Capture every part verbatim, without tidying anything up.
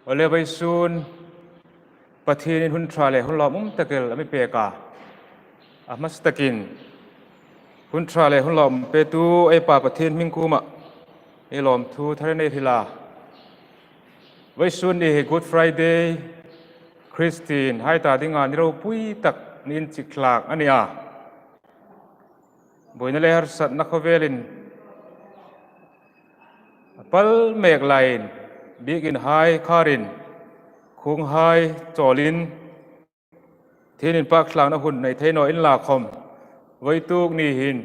Awle, vawisun Pathienin hun ṭha le hun lawmum tak el a mi pek a. A hmasa takin hun ṭha le hun lawmum petu ei Pa Pathien hming kuomah ei lawmthu thar ei hril a. Vawisun ni hi Good Friday, Kristien hai ta dinga ni ropui tak niin inchik tlak a ni a. Buoina le harsatna khawvelin a pal mek laiin, biekinhai kharin, khuonghai chawlin, Pathien inpâk thlangna hun nei thei naw inla khawm, vawituk ni hin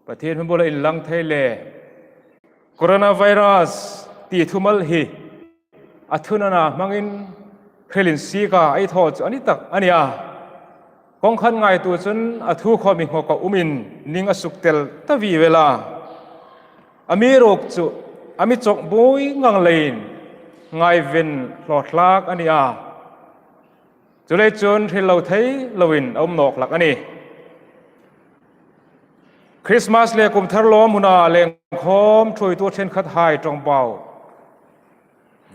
Pathien hming bula inlang thei le coronavirus ti thumal hi a thununna hmangin hril insieka ei thaw chu a ni tak a ni a. Kawng khat ngaituo chun a thu khawm innghaw ka umin ning a suktel ta vieu el a. Amiruokchu a mi chawk buoi ngang leiin ngaiven hlawtlak a ni a. Chuleiin chun hril lo thei loin a um nawk hlak a nih. Krismas le kum thar lawm huna lengkhawm ṭhuoitu ṭhenkhathai ṭawngbau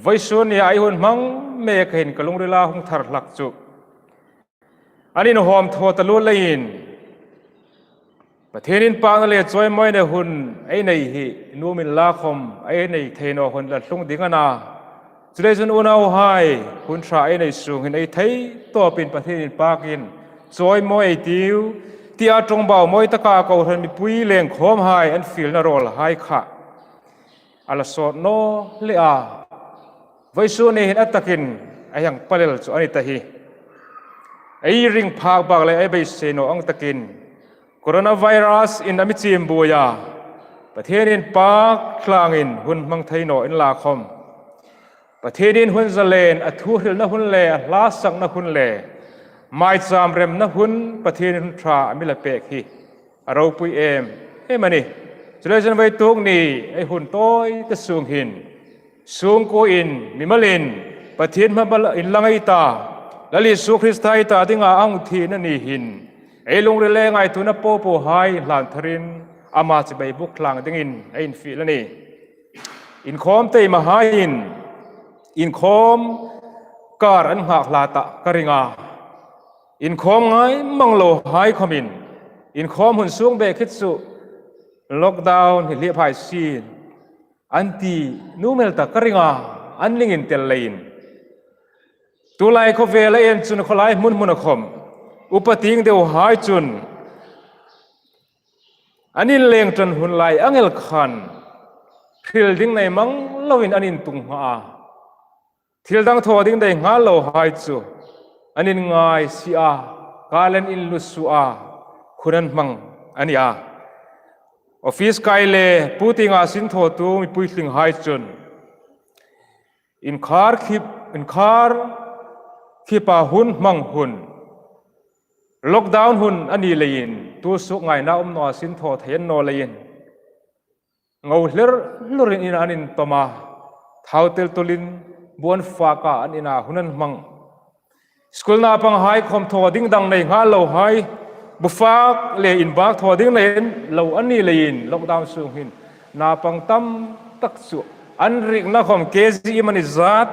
vawisun nia ei hun hmang mek hin ka lungrila hung thar hlak chu an inhawm thaw taluo leiin Pathien inpâkna le chawimawina hun ei nei hi nuom inla khawm ei nei thei naw hun la tlung ding a na. Chuleiin chun unauhai, hun ṭha ei nei sung hin ei thei tawpin Pathien inpâkin chawimawi ei tiu tia ṭawngbau mawi taka kohran mipui lengkhawmhai an fielna rawlhai kha a la sawt naw le a. Vawisun ni hin a takin a hang pal el chu a ni ta hi. Ei ring phak bak le ei beisei naw ang takin coronavirus-in a mi chim buoi a, Pathien inpâk tlangin hun hmang thei naw inla khawm, Pathienin hun zalen a thu hrilna hun le a hla sakna hun le maicham remna hun Pathienin hun ṭha a mi la pek hi a ropui em em a nih. Chuleiin chun vawituk ni ei hun tawite sung hin sungkuoin, mimalin Pathien hming bula inlang ei ta, Lal Isu Krista ei ta dinga a hung thina ni hin ei lungril le ngaituona popohai hlan tharin ama chibai buk tlang dingin ei infiel a nih. Inkhawm taimahaiin inkhawm kar an nghak hla ta ka ring a. Inkhawm ngai mang lohai khawmin inkhawm hun sung bek hi chu lockdown hi hliep hai sien an ti nuom el ta ka ring a, an ning intel leiin. Tulai khawvela en chun khawlai hmun hmuna khawm upa tieng deuhai chun an inleng ṭan hun lai ang el khan hril ding nei mang loin an intung nghal a. Thil dang thaw ding nei nghal lohai chu an inngai si a, kal an inlusu a, hun an hmang a ni a. Office kai le puotienga sin thawtu mipui tlinghai chun inkhar khip, inkhar khipa hun hmang hun lockdown hun a ni leiin tu suk ngaina um naw a, sin thaw thei an naw leiin ngo hlir hlirin ina an intawm a, thau tel tulin bu an fak a, an ina hun an hmang. School naupanghai khawm thaw ding dang nei nghal lohai, bu fak le inbak thaw ding nei lo an ni leiin lockdown sung hin naupang tam tak chu an rikna khawm kg iemani zat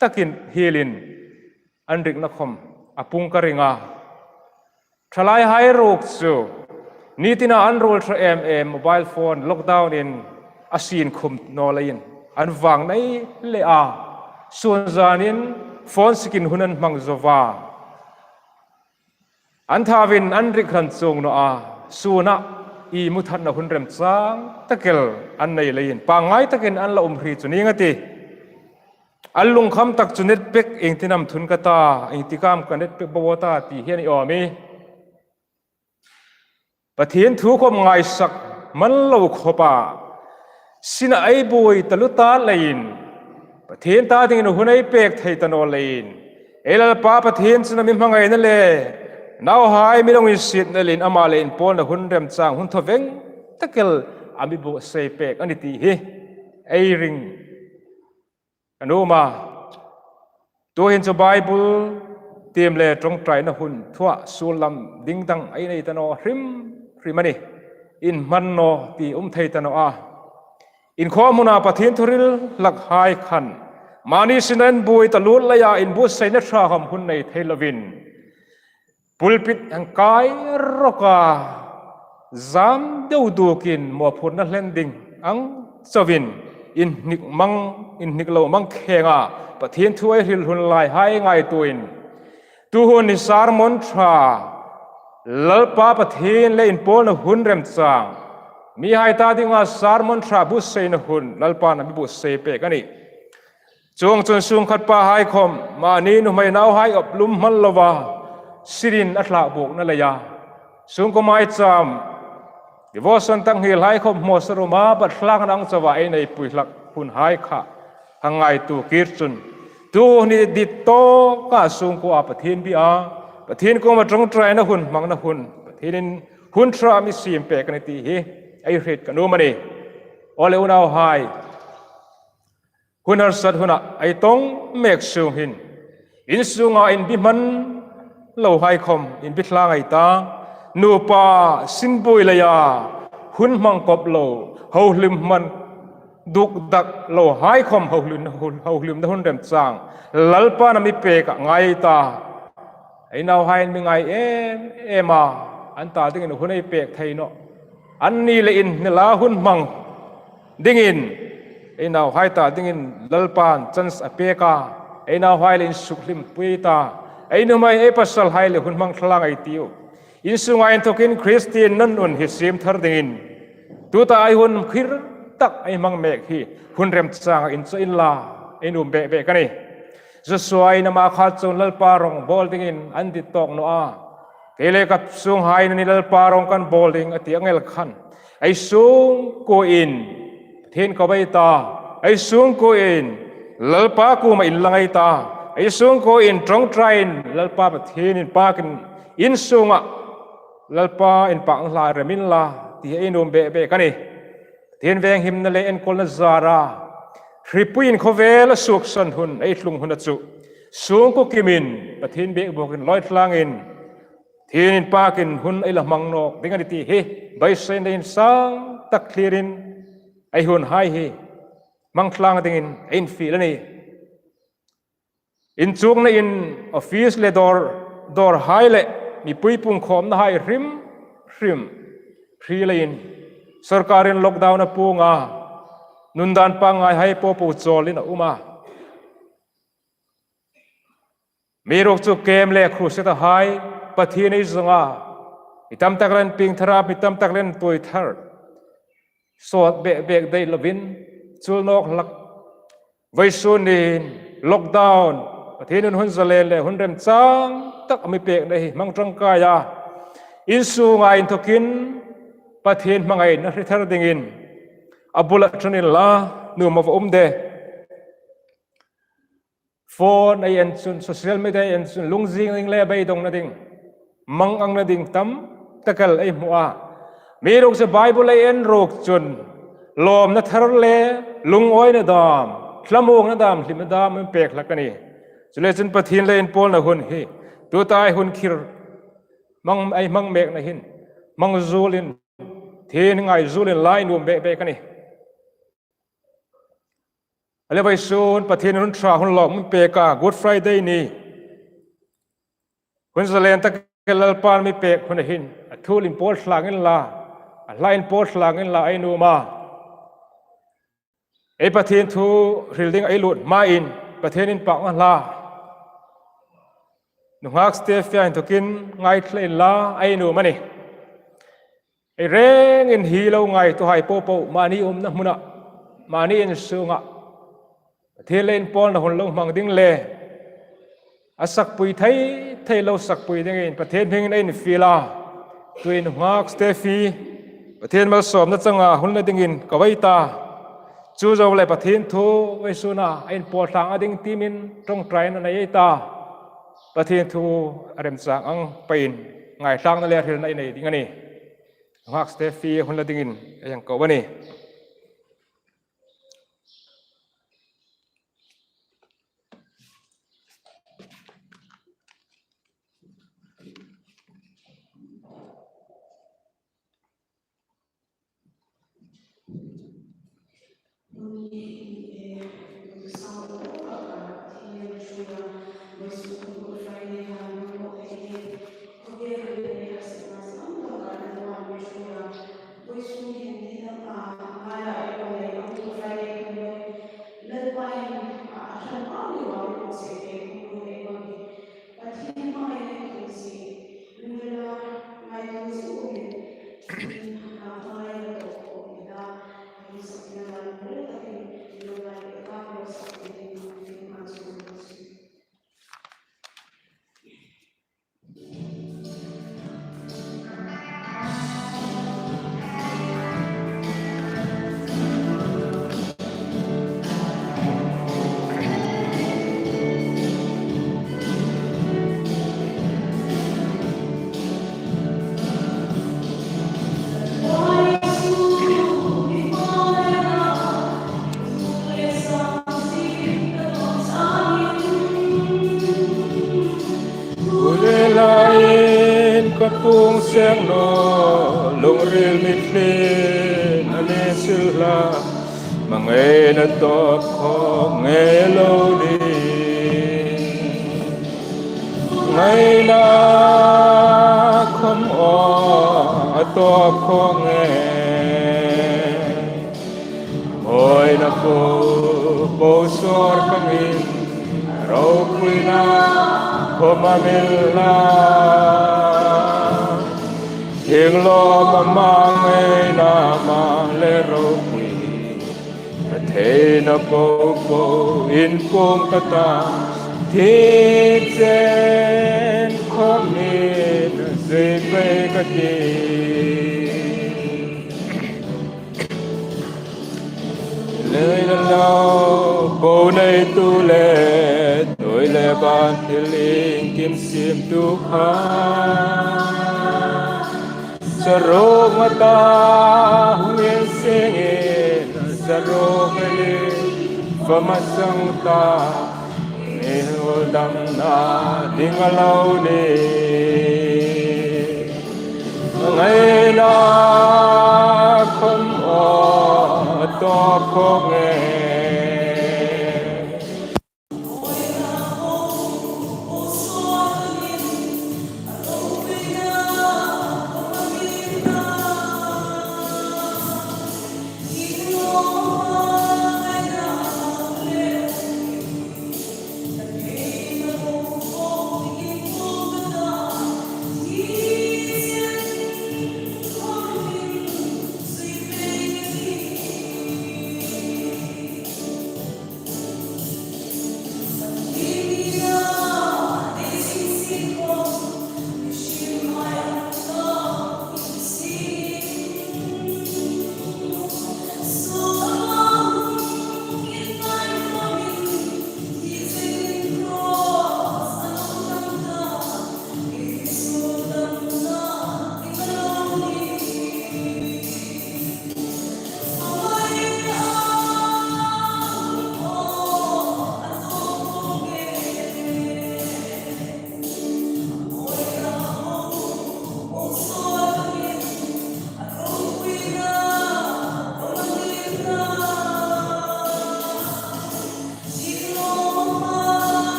takin hielin an rikna khawm a pung ka ring a. Thalaihai ruok chu ni tina an ruol ṭha em em, mobile phone lockdown-in a sin khum naw leiin an vang nei le a, sun zanin phone sikin hun an hmang zo va. An thauin an rik hran chuong naw a, suna iemani thatna hun remchang tak el an nei leiin pangngai takin an la um hri chu ning a tih. An lungkham tak chu net pek ieng tin am thun ka ta, ieng tik am ka net pek bo ta ti hi a ni awm a. Pathien thu khawm ngaisak man lo khawpa sina ei buoi taluo ta leiin Pathien ta dingin hun ei pek thei ta naw leiin ei Lalpa Pathien chun a mi hmangaina le nauhai mi lo insietna leiin ama le inpawlna hun remchang hun thaw veng tak el a mi buotsai pek a ni ti hi ei ring a nuom a. Tuhin chu Bible tiem le ṭawngṭaina hun thua suol lam ding dang ei nei ta naw hrim hrim a nih. Inhman naw ti um thei ta naw a. Inkhawm hmuna Pathien thu hril hlakhai khan mani sinin buoi ta lut leia inbuotsaina ṭha khawm hun nei thei lovin, pulpit hang kai rawka zam deu dukin mawphurna hlen ding ang chauin inhnik mang, inhnik lo mang khenga Pathien thu ei hril hun laihai ngaituoin, tu hun hi sermon ṭha, Lalpa Pathien le inpawlna hun remchang, mihai ta dinga sermon ṭha buotsaina hun Lalpan a mi buotsai pek a nih. Chuongchun sungkhat pahai khawm mani nuhmei nauhai awp lum hman lova sinin a thlak bukna leia, sungkuo maicham devotion tak nghelhai khawm hmawsa ruma bat thlakna ang chauva ei neipui hlak hunhai kha hang ngaituo kir chun, tu hun hi dit tawka sungkuoa Pathien bia, Pathien kuoma ṭawngṭaina hun hmangna hun, Pathienin hun ṭha mi siem pek a nih ti hi ei hriet ka nuom a nih. Aw le unauhai, hun harsat huna ei tawng mek sung hin, insunga inbi hman lohai khawm inbi tlang ei ta, nupa sin buoi leia hun hmang kawp lo, hohlim hman dukdak lohai khawm hohlim, hohlimna hun remchang Lalpan a mi pek a ngai ta. Ei nauhaiin mi ngai em em a, an ta dingin hun ei pek thei nawh. Anni le inhnela hun hmang dingin ei nauhai ta dingin Lalpan chance a pek a, ei nauhai le insukhlum pui ta, ei nuhmei ei pasalhai le hun hmang tlang ei tiu. Insunga inthokin Kristien nun un hi siem thar dingin tuta ei hun khir tak ei hmang mek hi hun remchanga inchawk inla ei nuom bek bek a nih. Josuain ama kha chun Lalpa rawng bawl dingin an dit tawk naw a. Kei le ka sunghai nani Lalpa rawng kan bawl ding a ti ang el khan, ei sungkuoin Pathien ko ei ta, ei sungkuoin Lalpa kuoma inlang ei ta, ei sungkuoin ṭawngṭaiin Lalpa Pathien inpakin insunga Lalpa inpakna hla rem inla ti ei nuom bek bek a nih. Pathien venghimna le enkawlna zara hripuiin khawvel a suoksan hun ei tlung huna chu sungkuo kimin Pathien biek bukin lawi tlangin Pathien inpakin hun ei la hmang nawk ding a nih ti hi beiseina insang tak thlirin ei hunhai hi hmang tlang dingin ei infiel a nih. Inchukna in, office le dawr, dawrhai le mipui pungkhawmnahai hrim hrim hri leiin sorkarin lockdown a puong a, nundan pangngaihai popo chawlin a um a. Amiruokchu camp le crusade-hai Pathien ei zong a, mi tam tak le an pieng thar a, mi tam tak le an tuoi thar. Sawt bek bek dai lovin chul nawk hlak. Vawisun niin lockdown, Pathienin hun zalen le hun remchang tak a mi pekna hi hmang ṭangkai a, insunga inthokin Pathien hmangaina hre thar dingin a bula ṭan inla, nuom a va um de. Phone ei en chun, social media ei en chun, lungzing ding le beidongna ding, mangang na ding tam tak el ei hmu a. Amiruokchu Bible ei en ruok chun lawmna thar le lungawina dam, thlamuongna dam, hlimna dam a mi pek hlak a nih. Chuleiin chun Pathien le inpawlna hun hi tuta ei hun khir hmang, ei hmang mekna hin hmang zuolin, Pathien ngai zuolin la ei nuom bek bek a nih. A le vawisun Pathienin hun ṭha hun lawm a mi pek a, Good Friday ni hun zalen tak Lalpan a mi pek hun hin a thu inpawl tlang inla, a hla inpawl tlang inla ei nuom a. Ei Pathien thu hril ding ei lut hmain Pathien inpakna hla nunghak Stefia inthokin ngaithla inla ei nuom a nih. Ei rengin hi lo ngaituohai popo mani umna hmuna, mani insunga Pathien le inpawlna hun lo hmang ding le a sakpui thei thei lo sakpui dingin Pathien hmingin ei infiel a. Tuhin nunghak Steffi Pathien malsawmna changa hun la dingin ka va ta. Chu zo le Pathien thu vawisuna a inpawl tlanga ding timin ṭawngṭaina nei ei ta. Pathien thu a remchang ang peiin ngaithlakna le hrilna ei nei ding a nih. Nunghak Steffi hun la dingin ei hang ko a nih. Ule lain ka tung seng naw, lungril mitlin a ni sila, hmangaina tawp khawm ngei lo ni. Ngaina khawm aw a tawp khawm ngei. Hoi na po, po sawr ka min, ropuina khawm a mil la. Thing lo ma ma ngaina ma le ropui. Ka theina po po in pung ka ta, thil chen khawm in zui pei ka ti. Leilala, po neitu le, tui le ban thil iengkim siemtu kha. Saruk ma ta, hung in singin, saruk ma li, fa ma sang ta, ni hul damna, ding a lo ni. Ngaina khawm aw a tawp khawm ngei.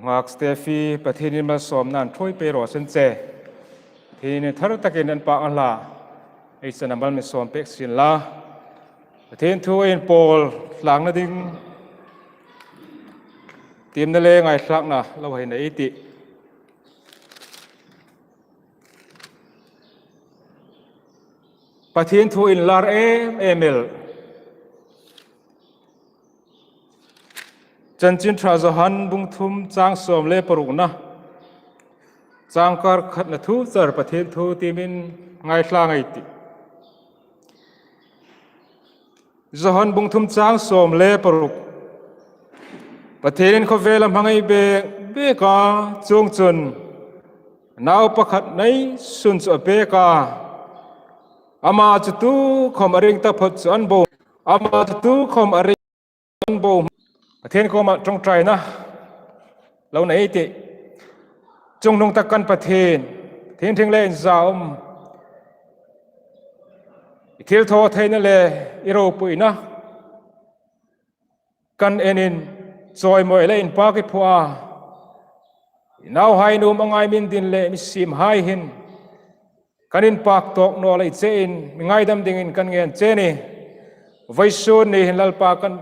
Ngak Steffi, Pathienin malsawmna ṭhuoi pei raw seng che. Pathienin thar takin an pâk a hla. Ei chang a mal mi sawm pek sien la. Pathien thu inpawl tlangna ding tiemna le ngaithlakna lo hei nei ei tih. Pathien thu inlar em em el. Chanchin Ṭha Johan bung thum chang sawm le parukna. Chang kar khatna thu char Pathien thu tiemin ngaithla ei tih. Johan bung thum chang sawm le paruk. Pathienin khawvel a hmangai bek bek a, chuongchun nau pakhat neisun chu a pek a. Ama chu tukhawm a ring taphot chu an bo. Ama chu tukhawm a ring an bo. Pathien kuoma ṭawngṭaina lo nei ei tih. Chungnungtak kan Pathien, Pathien hring le inzaum, i thilthawtheina le i ropuina kan enin chawimawi le inpâk i phuok a. I nauhai nuom angai mi din le mi siemhai hin kan inpâk tawk naw lei chein mi ngaidam dingin kan ngen che a nih. Vawisun ni hin Lalpa kan,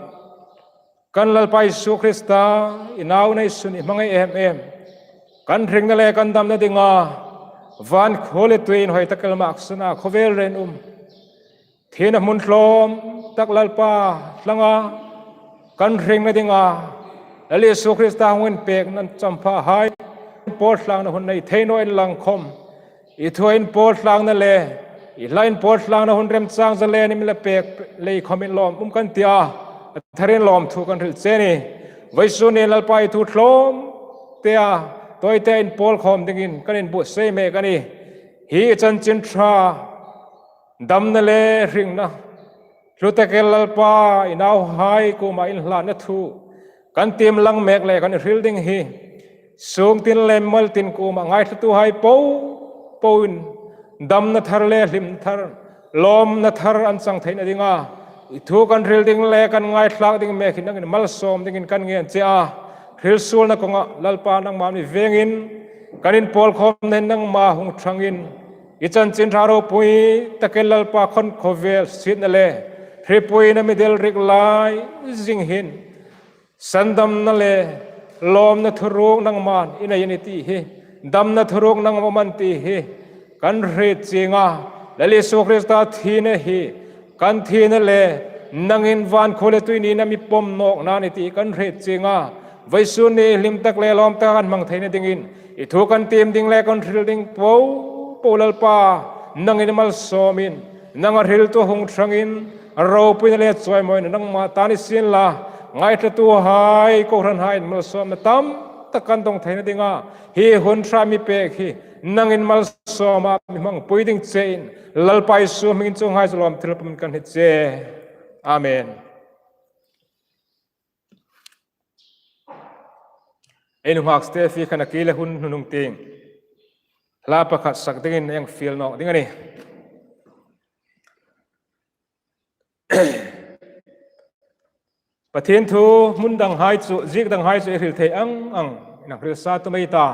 kan Lalpa Isu Krista, i nau neisun i hmangai em em. Kan hringna le kan damna dinga van khuo le tui inhoi tak el mak suna khawvel ren um, thina hmun tlawm tak Lalpa tlanga kan hringna dinga Lal Isu Krista hung inpekna champha hai inpawl tlangna hun nei thei naw inla khawm, i thu inpawl tlangna le i hla inpawl tlangna hun remchang zalen in mi la pek lei khawmin lawm um kan ti a, a tharin lawmthu kan hril che a nih. Vawisun ni Lalpa i thu tlawmte a tawite inpawl khawm dingin kan inbuotsai mek a nih. Hi Chanchin Ṭha damna le hringna hlu tak el Lalpa i nauhai kuoma inhlanna thu kan tiem lang mek le kan hril ding hi. Sungtin le maltin kuoma ngaithlatuhai popo in damna thar le hlim thar, lawmna thar an chang theina dinga i thu kan hril ding le kan ngaithlak ding mek hi nangin malsawm dingin kan ngen che a. Hrilsuolna kawnga Lalpa nangma mi vengin kan inpawl khawmna hin nangma hung ṭhangin i Chanchin Ṭha ropui tak el Lalpa khawn khawvel sietna le hripuina mi del rik lai zing hin sandamna le lawmna thuruk nangman i nei a nih ti hi, damna thuruk nangman ti hi kan hriet chieng a. Lal Isu Krista thina hi kan thina le nangin van khuo le tui nina mi pawm nawkna a nih ti kan hriet chieng a. Vawisun ni hlim tak le lawm tak kan hmang theina dingin i thu kan tiem ding le kan hril ding popo Lalpa nangin malsawmin, nanga hriltu hung ṭhangin, ropuina le chawimawina nangma ta ni sien la, ngaithlatuhai kohranhai malsawmna tam tak kan dong theina dinga hi hun ṭha mi pek hi nangin malsawma mi hmangpui ding chein Lalpa Isu hmingin chuonghai chu lawmthu le pumin kan hni che. Amen. Ei nunghak Steffi khan a ki le hun hnunung tieng hla pakhat sak dingin ei fiel nawk ding a nih. Pathien thu hmun danghai chu, ziek danghai chu ei hril thei ang ang, ei hril sa tum ei ta.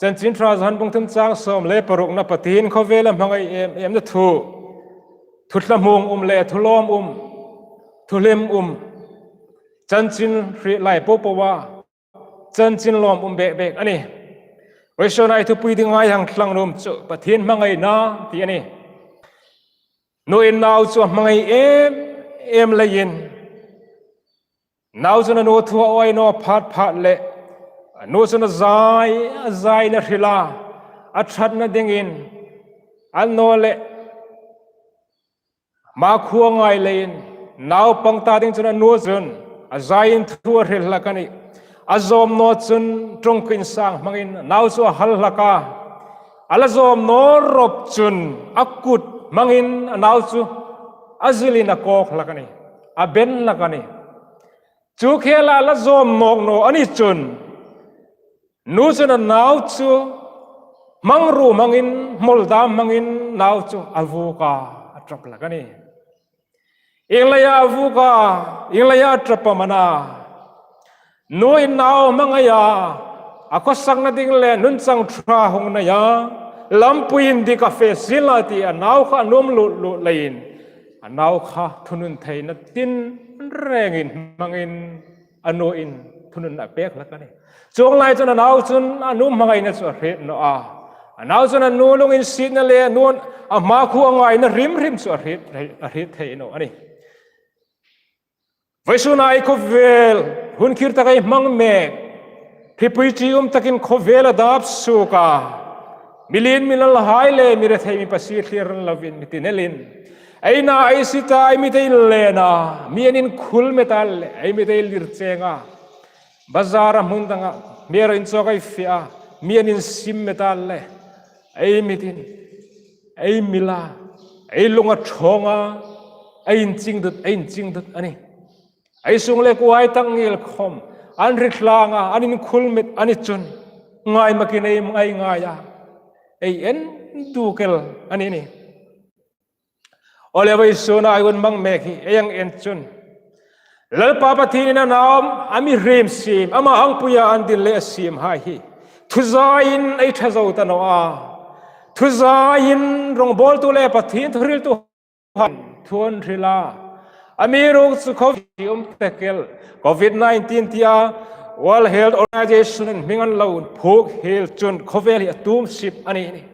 Chanchin Ṭha Johan bung thum chang sawm le parukna, Pathien khawvel a hmangai em emna thu, thu thlamuong um le thu lawm um, thu hlim um, chanchin hriet lai popoa chanchin lawm um bek bek a nih. Vawisun ei thupui dinga ei hang tlang nuom chu Pathien hmangaina ti a nih. Nuin nau chu a hmangai em em leiin, nau chun a nu thu a awi naw phat phat le, a nu chun a zai, a zaina hril a, a ṭhatna dingin, annawleh ama khuo ngai leiin, naupang ta ding chun a nu chun a zaiin thu a hril hlak a nih. A zawm naw chun ṭawngkua insang hmangin nau chu a hal hlak a. A la zawm naw rawp chun a kut hmangin a nau chu a zilin a kawk hlak a nih. A ben hlak a nih. Chu khela a la zawm nawk naw a ni chun, nu chun a nau chu hmangruo hmangin, hmawl dam hmangin nau chu a vuok a, a ṭap hlak a nih. Ieng leia a vuok a, ieng leia a ṭap am a na? Nuin nau hmangai a, A khawsakna ding le nun chang ṭha hung nei a, lampui indik a fe sien la ti a nau kha a nuom lut lut leiin, a nau kha thunun theina tinrengin hmangin a nuin thunun a pek hlak a nih. Chuong lai chun a nau chun a nu hmangaina chu a hriet naw a. A nau chun a nu lunginsietna le a nu a hmakhuo a ngaina hrim hrim chu a hriet, a hriet thei naw a nih. Vawisuna ei khawvel hun khir tak ei hmang mek, hripui chi um takin khawvel a dap suok a, mi lien mi lalhai le mi rethei mi pasie thlier an lovin mi tinelin, ei na ei sit a, ei mit ei len a, mi an inkhul met a le ei mit ei lir cheng a, bazar a hmun danga mi an inchawk ei fe a, mi an insim met a le ei mitin, ei mil a, ei lung a ṭhawng a, ei inchingdut, ei inchingdut a nih. Ei sung le kuo hai tak ngiel khawm an hri tlang a, an inkhul met a ni chun, ngai makin ei ngai ngai a, ei en duk el a ni nih. Aw le, vawisuna ei hun hmang mek hi ei hang en chun, Lalpa Pathienin a nau a mihriem siem, ama hang puia an dil le a siemhai hi thuzain ei ṭha zo ta naw a. Thuzain rongbawltu le Pathien thuhriltu han thu an hril a. Amiruokchu khawvel um tak el, Covid nineteen tia World Health Organization-in hming an lo phuok hiel chun khawvel hi a tum sip a ni nih.